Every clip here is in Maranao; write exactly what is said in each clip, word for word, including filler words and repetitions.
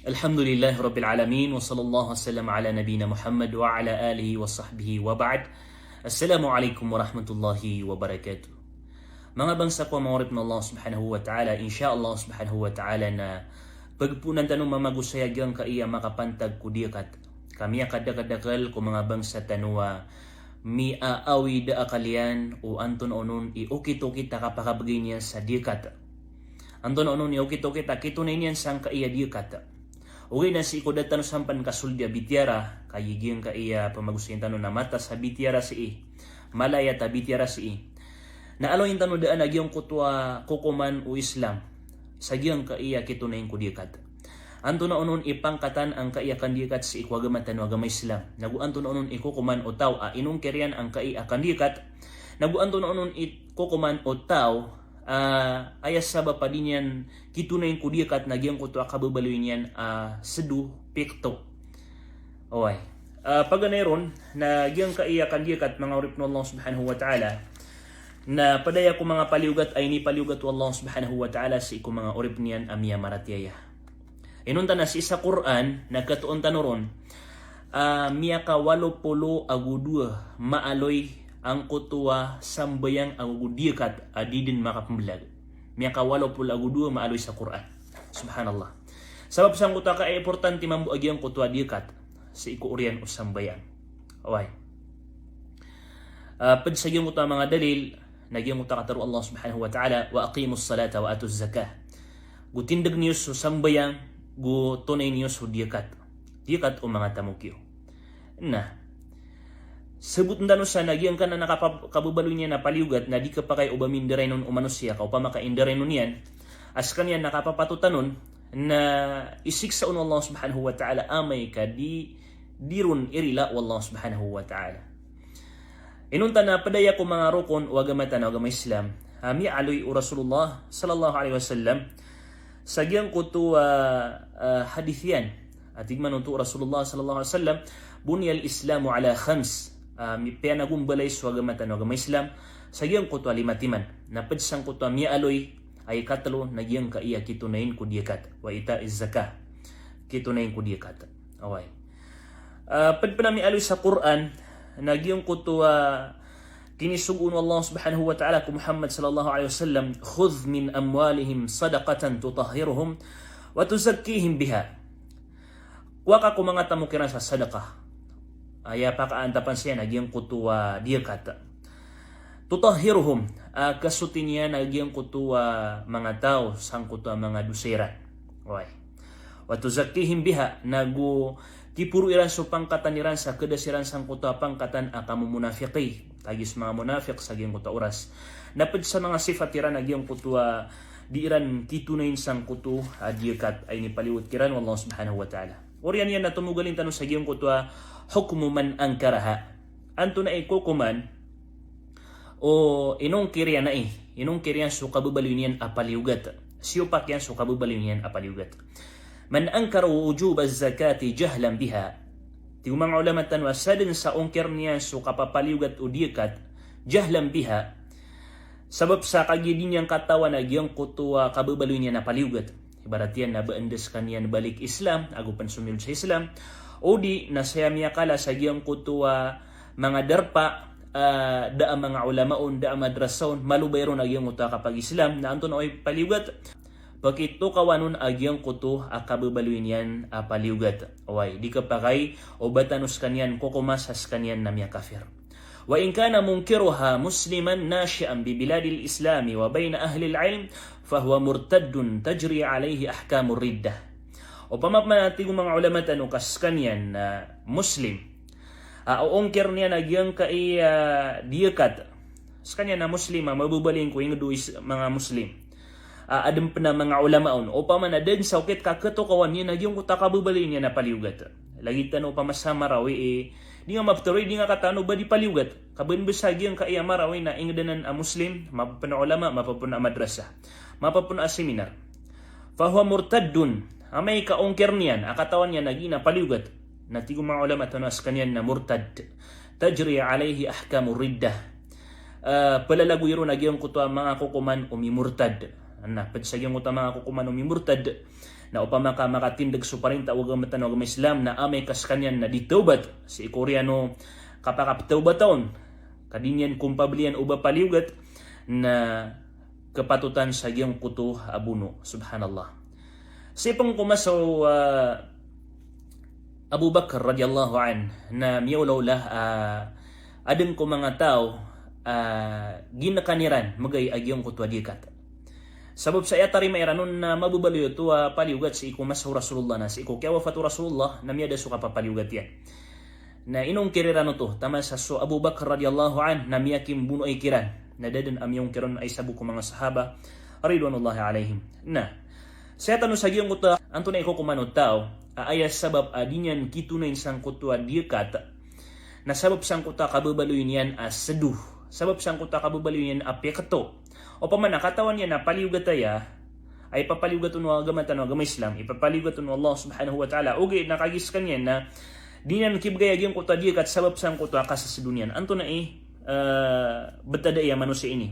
Alhamdulillahi Rabbil Alamin, wa sallallahu wa sallam ala nabiyina Muhammad wa ala alihi wa sahbihi wa ba'd. Assalamu alaikum warahmatullahi wabarakatuh. Manga bangsa ko a manga oripn o Allah Subhanahu wa Ta'ala, insha Allah Subhanahu wa Ta'ala na pagpoonan tano mamagosay a giyangkaya makapantag ko diyakat. Ka miyakadakadakel ko manga bangsa tano a miyaawid a akal iyan o antonaa onon i okit-okit a kapakabgay niyan sa diyakat. Antonaa onon i okit-okit a kitonay niyan sangkaya diyakat. Ogaid na sii ko da tano sampan kasold a bitiyara, ka giyangkaya pamagosayin tano na matas a bitiyara sii, malayat a bitiyara sii. Na aloyin tano daan a giyangkoto a kokoman o Islam sa giyangkaya kitonayin ko diyakat. Antonaa onon i pangkatan angkaya kandiyakat sii ko agama tano a agama Islam. Nago antonaa onon i kokoman o taw a inongkir iyan angkaya kandiyakat. Nago antonaa onon i kokoman o taw a aya sabap a di niyan kitonayin ko diyakat na giyangkoto a kababaloy niyan a sdo, pikto. Oway. Ah, paganay ron, na giyangkaya kandiyakat manga oripn o Allah Subhanahu wa Ta'ala, na pd aya ko manga paliyogat a inipaliyogat o Allah Subhanahu wa Ta'ala sii ko manga oripn iyan a miyamaratiyaya. Inonta na sii sa Qur'an, na katoon tano ron, ah, miyakawalo polo ago dowa maaloy angkoto a sambayang ago diyakat a di dn makapmblag. Miyakawalo polo ago dowa maaloy sa Qur'an. Subhanallah. Sabap sangkoto a kaimportante mambo a giyangkoto a diyakat sii ko oriyan o sambayang. Oway. Ah, pd sa giyangkoto a manga dalil, na giyangkoto a katharo o Allah Subhanahu wa Ta'ala, "Wa aqimus salata wa atuz zakah." Go tindg niyo so sambayang, go tonay niyo so diyakat. Diyakat o manga tamok iyo. Na sabotn tano sa na giyangkanan a kapa-, kababaloy niyan a paliyogat na di khapakay o ba mindarainon o manosiya ka opama ka indarainon iyan a skaniyan na kapapatotan on na isiksa on o Allah Subhanahu wa Ta'ala amay ka di, di ron irila o Allah Subhanahu wa Ta'ala. Inonta na pd aya ko manga rokon o agama tano a agama Islam a miyaaloy o Rasulullah sallallahu alaihi wasallam sa giyangkoto a, ah, hadith iyan. A tig man oto o Rasulullah sallallahu alaihi wasallam, "Buniyal Islamu ala khams." Ah, mi-, piyanagombalay so agama tano a agama Islam sa giyangkoto a lima timan. Na pd sangkoto a miyaaloy a ikatlo na giyangkaya kitonayin ko diyakat. Wa ita'iz zakah. Kitonayin ko diyakat. Oway. Ah, pd pn a miyaaloy sa Qur'an, na giyangkoto a kinisogo on o Allah Subhanahu wa Ta'ala ko Muhammad sallallahu alaihi wasallam, "Khudh min amwalihim sadaqatan tutahhiruhum wa tuzakkihim biha." Kowa ka ko manga tamok iran sa sadaqah. Aya pakaantapan saya na giyangkoto a diyakat. Tutahhiruhum, ah, kasoti niyan a giyangkoto a manga taw sangkoto a manga dosa iran. Oway. Wa tuzakkihim biha, nago kiporo iran so pangkatan iran sa khadas iran sangkoto a pangkatan a kamomonafiqi. Kagiya so manga monafiq sa giyangkoto a oras na pd sa manga sifat iran a giyangkoto a di iran kitonayin sangkoto a diyakat a inipaliyogat kiran o Allah Subhanahu wa Ta'ala. Oriyan iyan na tomogalin tano sa giyangkoto a hukmu man ankaraha. Antonaa i kokoman o inongkir iyan ai, inongkir iyan so kababaloy niyan a paliyogat. Siyopak iyan so kababaloy niyan a paliyogat. "Man ankara wujubaz zakati jahlan biha." Tig o manga ulama tano a sadn sa ongkir niyan so kapapaliyogat o diyakat, jahlan biha, sabap sa kagiya di niyan katawan a giyangkoto a kababaloy niyan a paliyogat. Ibarat iyan na ba anda skaniyan balik Islam, ago pn somiyold sa Islam. O di na saya miyakala sa giyangkoto a manga darpa, ah, da a manga ulama on, da a madrasa on, malobay ron a giyangkoto a kapag-Islam, na antonaa i paliyogat? Pakitokawan on a giyangkoto a kababaloy niyan a paliyogat. Oway, di khapakay o ba tano skaniyan kokoma sa skaniyan na miyakafir. "Wa in kana munkiruha musliman nashi'an bi biladil Islami wa baina ahlil ilm, fahuwa murtaddun tajri alaihi ahkamur riddah." Opama pman a tig o manga ulama tano ka skaniyan na Muslim a oongkir niyan a giyangkaya diyakat. Skaniyan na Muslim a mababaloy ko ingd o is-, manga Muslim. Ah, adn pn a manga ulama on. Opama na da dn sa okit ka khatokawan iyan a giyangkoto a kababaloy niyan a paliyogat. Lagid tano opama sa Marawi i, di nga maptharo i, di nga katawan o ba di paliyogat. Ka ba dn bs a giyangkaya Marawi na ingd anan a Muslim, mapa pn a ulama, mapa pn a madrasa, mapa pn a seminar. Fahuwa murtaddun. Amay ka ongkir niyan a katawan iyan a giya na paliyogat, na tig o manga ulama tano a skaniyan na murtad. Tajri alaihi ahkamur riddah. Ah, palalagoy ron a giyangkoto a manga kokoman o mimurtad. Na pd sa giyangkoto a manga kokoman o mimurtad Na opama ka makatindg so parinta o agama tano a agama Islam na amay ka skaniyan na di tawbat sii ko oriyan o kapakaptawbata on, ka di niyan kompabaliyan o ba paliyogat, na kapatotan sa giyangkoto a bono. Subhanallah. Sii pn ko masa o, ah, Abu Bakr radiyallahu anh, na miyaolaola, ah, adn ko manga taw, ah, ginkan iran mbgay a giyangkoto a diyakat. Sabap sa aya tarima iran on na mababaloy oto a paliyogat sii ko masa o Rasulullah, na sii ko kiyawafat o Rasulullah na miyada so kapapaliyogat iyan. Na inongkir iran oto, taman sa so Abu Bakr radiyallahu anh na miyakimbonoay kiran. Na da dn a miyongkir on a isa bo ko manga sahaba, ridwanullahi alaihim. Na, sii tano sa giyangkoto a antonaa i kokoman o taw a aya sabap a di niyan kitonayn sangkoto a diyakat, na sabap sangkoto a kababaloy niyan a sdo, sabap sangkoto a kababaloy niyan a pikto. Opama na katawan iyan a paliyogat aya a ipapaliyogat on o agama tano a agama Islam, ipapaliyogat on o Allah subhanahu wa ta'ala, ogaid na kagiya skaniyan na di niyan kibgay a giyangkoto a diyakat sabap sangkoto a kasasdo niyan. Antonaa i, eh, btad aya a manosiya ini?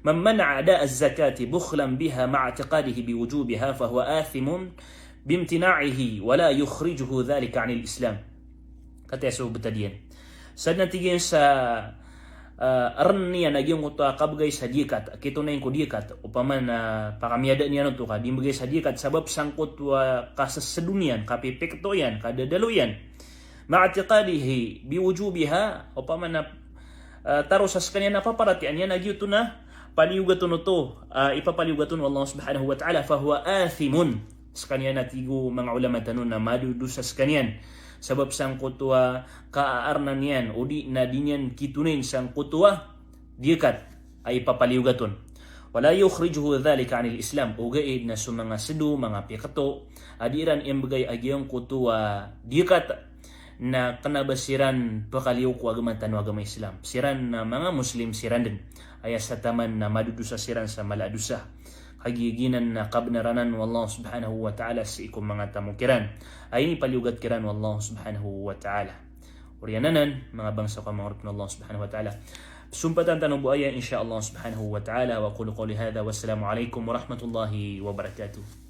Man mana'a ada az-zakati bukhlan biha ma'a i'tiqadihi bi wujubiha fahuwa athimun bimtina'ihi wa la yukhrijuhu dhalika 'anil Islam. Kataya so btad iyan. Sadn a tig iyan sa, ah, rn iyan a giyangkoto a kabgay sa diyakat, kitonayn ko diyakat, opama na pakamiyada niyan oto ka di mbgay sa diyakat, sabap sangkoto a kasasdo niyan, kapipikto iyan, kadadalo iyan. Ma'a i'tiqadihi bi wujubiha, opama na, ah, taro sa skaniyan a paparatiyayaan iyan a giyoto na paliyogat on oto, ah, ipapaliyogat on o Allah subhanahu wa ta'ala, fahuwa athimun. Skaniyan a tig o manga ulama tano na madodosa skaniyan. Sabap sangkoto a kaarnan iyan, odi na di niyan kitonayn sangkoto a diyakat a ipapaliyogat on. Wa la yukhrijuhu dhalika 'anil Islam. Ogaid na so manga sdo, manga pikto a di iran imbgay a giyangkoto a diyakat na kna ba siran pkaliyo ko agama tano a agama Islam. Siran na manga Muslim siran dn. Aya sa taman na madodosa siran sa mala a dosa. Kagiya giyanan na kabnar anan o Allah subhanahu wa ta'ala sii ko manga tamok iran a inipaliyogat kiran o Allah subhanahu wa ta'ala. Oriyan anan, manga bangsa ko a manga oripn o Allah subhanahu wa ta'ala, pzompatan tano bo aya, insha Allah subhanahu wa ta'ala. Wa aqulu qawli hadha, wassalamu alaikum warahmatullahi wabarakatuh.